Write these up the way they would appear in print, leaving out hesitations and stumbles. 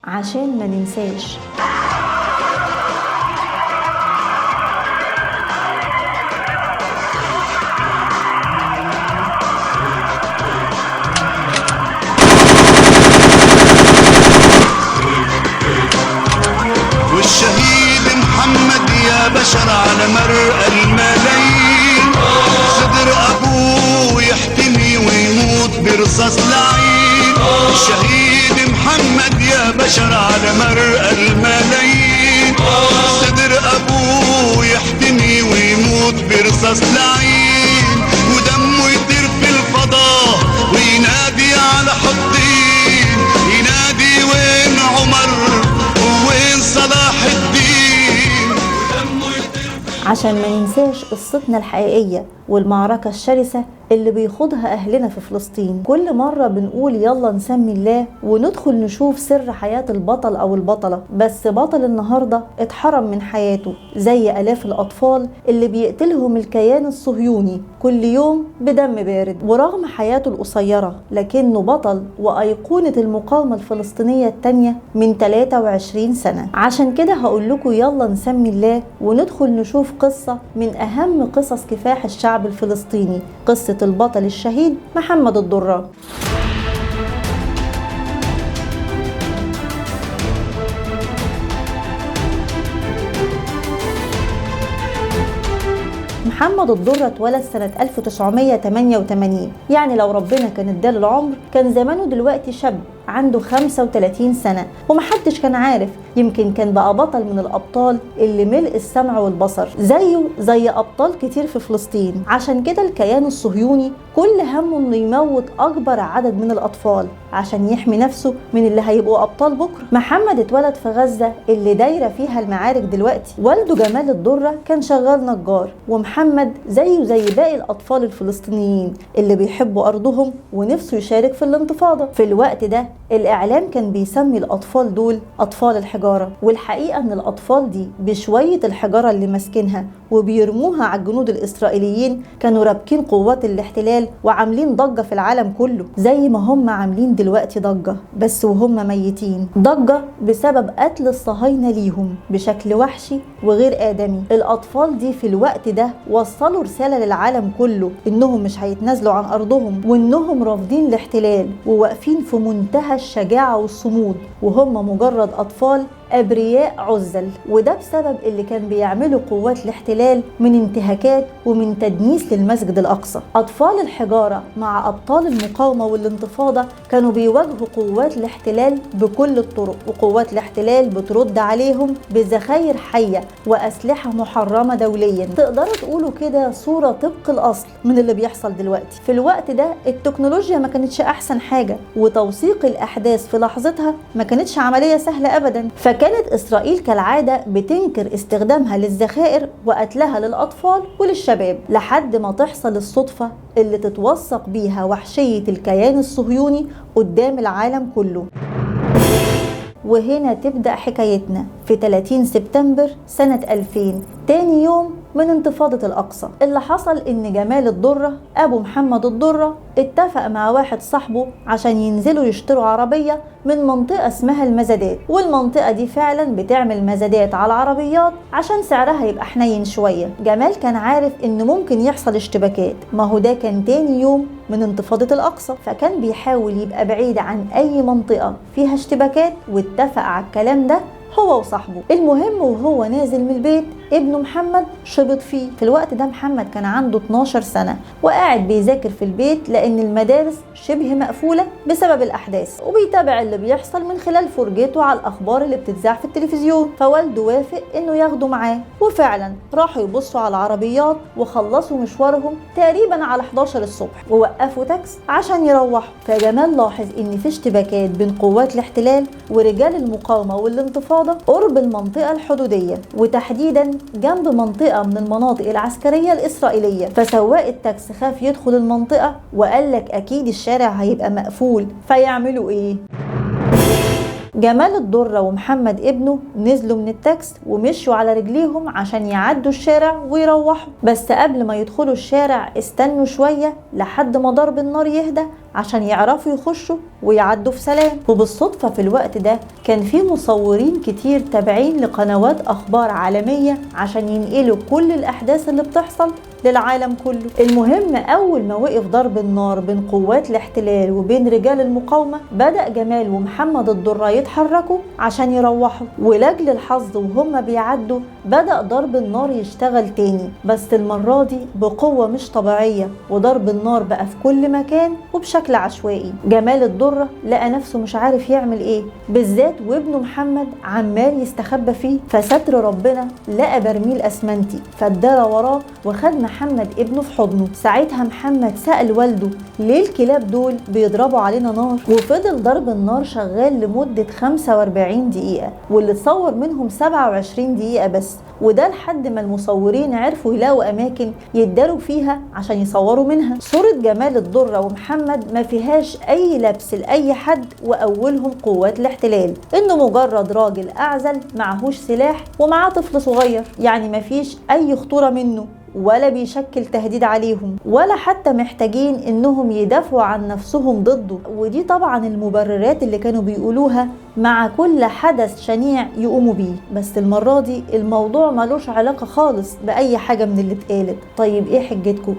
عشان ما ننساش. والشهيد محمد يا بشر على مرأى الملايين، صدر أبوه يحتمي ويموت برصاص لعين. الشهيد محمد يا بشر على مرأى الملايين، صدر أبوه يحتمي ويموت برصاص لعين، ودمه يطير في الفضاء وينادي على حطين، ينادي وين عمر وين صلاح الدين. عشان ما ننساش قصتنا الحقيقية والمعركة الشرسة اللي بيخوضها أهلنا في فلسطين. كل مرة بنقول يلا نسمي الله وندخل نشوف سر حياة البطل أو البطلة، بس بطل النهاردة اتحرم من حياته زي آلاف الأطفال اللي بيقتلهم الكيان الصهيوني كل يوم بدم بارد. ورغم حياته القصيرة لكنه بطل وأيقونة المقاومة الفلسطينية التانية من 23 سنة. عشان كده هقول لكم يلا نسمي الله وندخل نشوف قصة من أهم قصص كفاح الشعب الفلسطيني، قصة البطل الشهيد محمد الدرة. محمد الدرة اتولد سنة 1988، يعني لو ربنا كان اداله العمر كان زمانه دلوقتي شاب عنده 35 سنة، ومحدش كان عارف، يمكن كان بقى بطل من الأبطال اللي ملء السمع والبصر زيه زي أبطال كتير في فلسطين. عشان كده الكيان الصهيوني كل همه انه يموت أكبر عدد من الأطفال عشان يحمي نفسه من اللي هيبقوا أبطال بكرة. محمد اتولد في غزة اللي دايرة فيها المعارك دلوقتي. والده جمال الدرة كان شغال نجار، ومحمد زيه زي باقي الأطفال الفلسطينيين اللي بيحبوا أرضهم ونفسه يشارك في الانتفاضة. في الوقت ده الإعلام كان بيسمي الأطفال دول أطفال الحجارة، والحقيقة إن الأطفال دي بشوية الحجارة اللي ماسكينها وبيرموها على الجنود الإسرائيليين كانوا رابكين قوات الاحتلال وعاملين ضجة في العالم كله، زي ما هم عاملين دلوقتي ضجة بس وهم ميتين، ضجة بسبب قتل الصهاينة ليهم بشكل وحشي وغير آدمي. الأطفال دي في الوقت ده وصلوا رسالة للعالم كله إنهم مش هيتنازلوا عن أرضهم، وإنهم رافضين الاحتلال وواقفين في منتهى الشجاعة والصمود، وهم مجرد أطفال أبرياء عزل. وده بسبب اللي كان بيعمله قوات الاحتلال من انتهاكات ومن تدنيس للمسجد الأقصى. أطفال الحجارة مع أبطال المقاومة والانتفاضة كانوا بيواجهوا قوات الاحتلال بكل الطرق، وقوات الاحتلال بترد عليهم بذخاير حية وأسلحة محرمة دوليا. تقدروا تقولوا كده صورة طبق الأصل من اللي بيحصل دلوقتي. في الوقت ده التكنولوجيا ما كانتش أحسن حاجة، وتوثيق الأحداث في لحظتها ما كانتش عملية سهلة أبدا. فكانت إسرائيل كالعادة بتنكر استخدامها للذخائر وقتلها للأطفال وللشباب، لحد ما تحصل الصدفة اللي تتوثق بيها وحشية الكيان الصهيوني قدام العالم كله. وهنا تبدأ حكايتنا في 30 سبتمبر سنة 2000، تاني يوم من انتفاضة الأقصى. اللي حصل إن جمال الدرة أبو محمد الدرة اتفق مع واحد صاحبه عشان ينزلوا يشتروا عربية من منطقة اسمها المزادات، والمنطقة دي فعلا بتعمل مزادات على العربيات عشان سعرها يبقى حنين شوية. جمال كان عارف إن ممكن يحصل اشتباكات، ما هو ده كان تاني يوم من انتفاضة الأقصى، فكان بيحاول يبقى بعيد عن أي منطقة فيها اشتباكات، واتفق على الكلام ده هو وصاحبه. المهم وهو نازل من البيت ابنه محمد شبط فيه. في الوقت ده محمد كان عنده 12 سنة وقاعد بيذاكر في البيت لأن المدارس شبه مقفولة بسبب الأحداث، وبيتابع اللي بيحصل من خلال فرجته على الأخبار اللي بتتذاع في التلفزيون. فوالده وافق إنه ياخده معاه، وفعلا راحوا يبصوا على العربيات وخلصوا مشوارهم تقريبا على 11 الصبح، ووقفوا تاكس عشان يروحوا. فجمال لاحظ إن في اشتباكات بين قوات الاحتلال ورجال المقاومة والانتفاضة قرب المنطقة الحدودية، وتحديدا جنب منطقة من المناطق العسكرية الإسرائيلية. فسواق التاكس خاف يدخل المنطقة وقال لك أكيد الشارع هيبقى مقفول، فيعملوا إيه؟ جمال الدرة ومحمد ابنه نزلوا من التاكس ومشوا على رجليهم عشان يعدوا الشارع ويروحوا، بس قبل ما يدخلوا الشارع استنوا شوية لحد ما ضرب النار يهدى عشان يعرفوا يخشوا ويعدوا في سلام. وبالصدفة في الوقت ده كان في مصورين كتير تابعين لقنوات أخبار عالمية عشان ينقلوا كل الأحداث اللي بتحصل للعالم كله. المهم أول ما وقف ضرب النار بين قوات الاحتلال وبين رجال المقاومة، بدأ جمال ومحمد الدرة يتحركوا عشان يروحوا، ولأجل الحظ وهم بيعدوا بدأ ضرب النار يشتغل تاني، بس المرة دي بقوة مش طبيعية، وضرب النار بقى في كل مكان وبشكل عشوائي. جمال الدرة لقى نفسه مش عارف يعمل ايه، بالذات وابنه محمد عمال يستخبى فيه، فستر ربنا لقى برميل اسمنتي فادرى وراه وخد محمد ابنه في حضنه. ساعتها محمد سأل والده ليه الكلاب دول بيضربوا علينا نار، وفضل ضرب النار شغال لمدة 45 دقيقة، واللي اتصور منهم 27 دقيقة بس، وده لحد ما المصورين عرفوا يلاقوا أماكن يتداروا فيها عشان يصوروا منها. صورة جمال الدرة ومحمد ما فيهاش أي لبس لأي حد، وأولهم قوات الاحتلال، إنه مجرد راجل أعزل معهوش سلاح ومعاه طفل صغير، يعني ما فيش أي خطورة منه ولا بيشكل تهديد عليهم، ولا حتى محتاجين انهم يدافعوا عن نفسهم ضده. ودي طبعا المبررات اللي كانوا بيقولوها مع كل حدث شنيع يقوموا بيه، بس المرة دي الموضوع ملوش علاقة خالص بأي حاجة من اللي اتقالت. طيب ايه حجتكم؟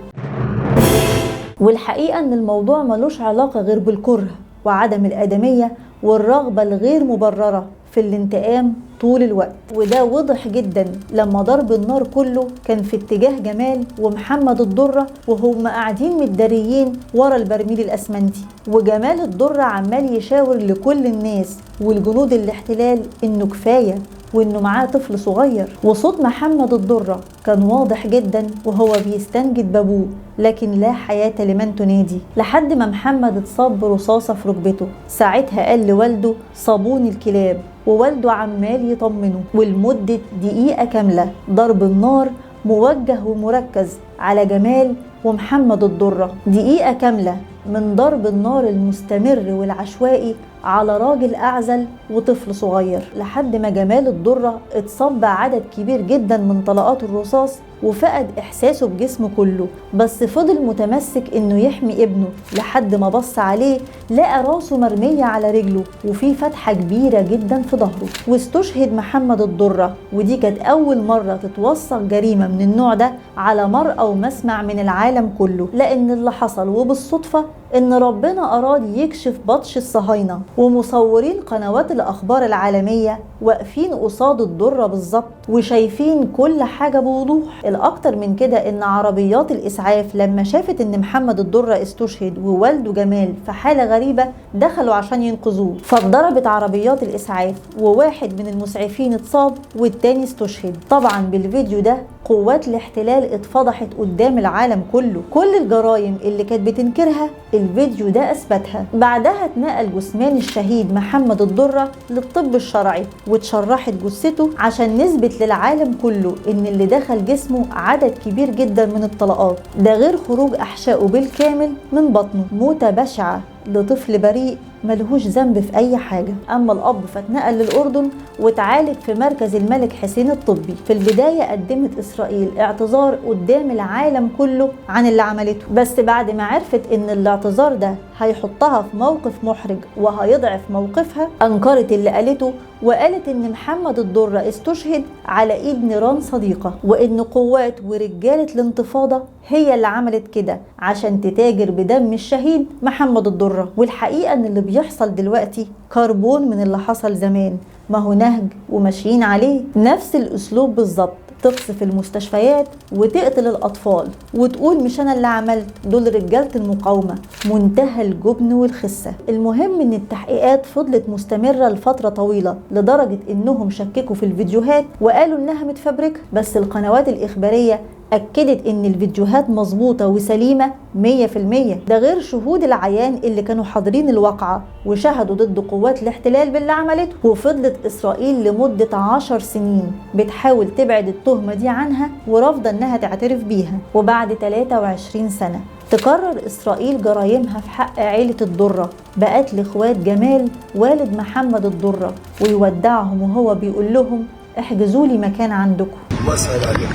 والحقيقة ان الموضوع ملوش علاقة غير بالكره وعدم الآدمية والرغبة الغير مبررة في الانتقام طول الوقت، وده وضح جدا لما ضرب النار كله كان في اتجاه جمال ومحمد الدرة وهم قاعدين متداريين ورا البرميل الاسمنتي، وجمال الدرة عمال يشاور لكل الناس والجنود الاحتلال انه كفاية وانه معاه طفل صغير. وصوت محمد الدرة كان واضح جدا وهو بيستنجد بابوه، لكن لا حياة لمن تنادي، لحد ما محمد اتصاب برصاصة في ركبته. ساعتها قال لوالده صابون الكلاب، ووالده عمال يطمنه، ولمدة دقيقة كاملة ضرب النار موجه ومركز على جمال ومحمد الدرة. دقيقة كاملة من ضرب النار المستمر والعشوائي على راجل أعزل وطفل صغير، لحد ما جمال الدرة اتصاب بعدد كبير جدا من طلقات الرصاص وفقد إحساسه بجسمه كله، بس فضل متمسك إنه يحمي ابنه لحد ما بص عليه لقى راسه مرمية على رجله وفي فتحة كبيرة جدا في ظهره. واستشهد محمد الدرة، ودي كانت أول مرة تتوثق جريمة من النوع ده على مرأى ومسمع من العالم كله، لأن اللي حصل وبالصدفة إن ربنا أراد يكشف بطش الصهاينة، ومصورين قنوات الأخبار العالمية واقفين قصاد الدرة بالظبط وشايفين كل حاجة بوضوح. الأكتر من كده إن عربيات الإسعاف لما شافت إن محمد الدرة استشهد ووالده جمال في حالة غريبة دخلوا عشان ينقذوه، فاتضربت عربيات الإسعاف وواحد من المسعفين اتصاب والتاني استشهد. طبعا بالفيديو ده قوات الاحتلال اتفضحت قدام العالم كله، كل الجرائم اللي كانت بتنكرها الفيديو ده أثبتها. بعدها اتنقل جثمان الشهيد محمد الدرة للطب الشرعي واتشرحت جثته عشان نثبت للعالم كله ان اللي دخل جسمه عدد كبير جدا من الطلقات، ده غير خروج احشائه بالكامل من بطنه. موتة بشعة لطفل بريء ملهوش ذنب في اي حاجة. اما الاب فاتنقل للاردن واتعالج في مركز الملك حسين الطبي. في البداية قدمت اسرائيل اعتذار قدام العالم كله عن اللي عملته، بس بعد ما عرفت ان الاعتذار ده هيحطها في موقف محرج وهيضعف موقفها، انكرت اللي قالته وقالت ان محمد الدرة استشهد على ايد نيران صديقة، وان قوات ورجالة الانتفاضة هي اللي عملت كده عشان تتاجر بدم الشهيد محمد الدرة. والحقيقة ان اللي بيحصل دلوقتي كربون من اللي حصل زمان، ما هو نهج وماشيين عليه نفس الاسلوب بالظبط، تقصف المستشفيات وتقتل الأطفال وتقول مش أنا اللي عملت، دول رجالة المقاومة. منتهى الجبن والخسة. المهم إن التحقيقات فضلت مستمرة لفترة طويلة لدرجة إنهم شككوا في الفيديوهات وقالوا إنها متفبركة، بس القنوات الإخبارية أكدت إن الفيديوهات مظبوطة وسليمة 100%، ده غير شهود العيان اللي كانوا حاضرين الواقعة وشهدوا ضد قوات الاحتلال باللي عملته. وفضلت إسرائيل لمدة 10 سنين بتحاول تبعد التهمة دي عنها ورافضة إنها تعترف بيها. وبعد 23 سنة تكرر إسرائيل جرايمها في حق عيلة الدرة بقتل إخوات جمال والد محمد الدرة، ويودعهم وهو بيقول لهم احجزوا لي مكان عندكم. الله يسهل عليكم،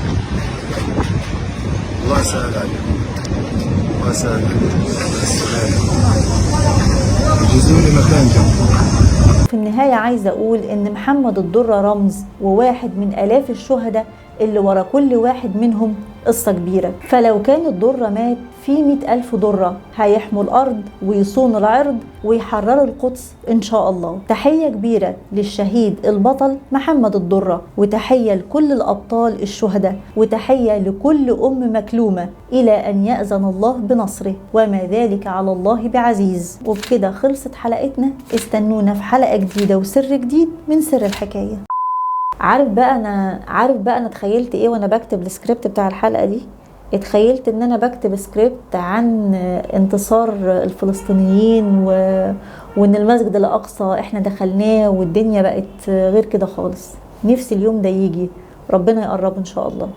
الله يسهل عليكم، الله يسهل عليكم، السلامة، احجزوا لي مكان جنبكم. في النهاية عايزة أقول إن محمد الدرة رمز وواحد من آلاف الشهداء اللي ورا كل واحد منهم قصة كبيرة. فلو كان الدرة مات في 100,000 درة هيحموا الأرض ويصونوا العرض ويحرروا القدس إن شاء الله. تحية كبيرة للشهيد البطل محمد الدرة، وتحية لكل الأبطال الشهداء، وتحية لكل أم مكلومة إلى أن يأذن الله بنصره، وما ذلك على الله بعزيز. وبكده خلصت حلقتنا، استنونا في حلقة جديدة وسر جديد من سر الحكاية. عارف بقى أنا تخيلت إيه وأنا بكتب السكريبت بتاع الحلقة دي؟ اتخيلت ان انا بكتب سكريبت عن انتصار الفلسطينيين وان المسجد الاقصى احنا دخلناه والدنيا بقت غير كده خالص. نفسي اليوم ده يجي، ربنا يقربه ان شاء الله.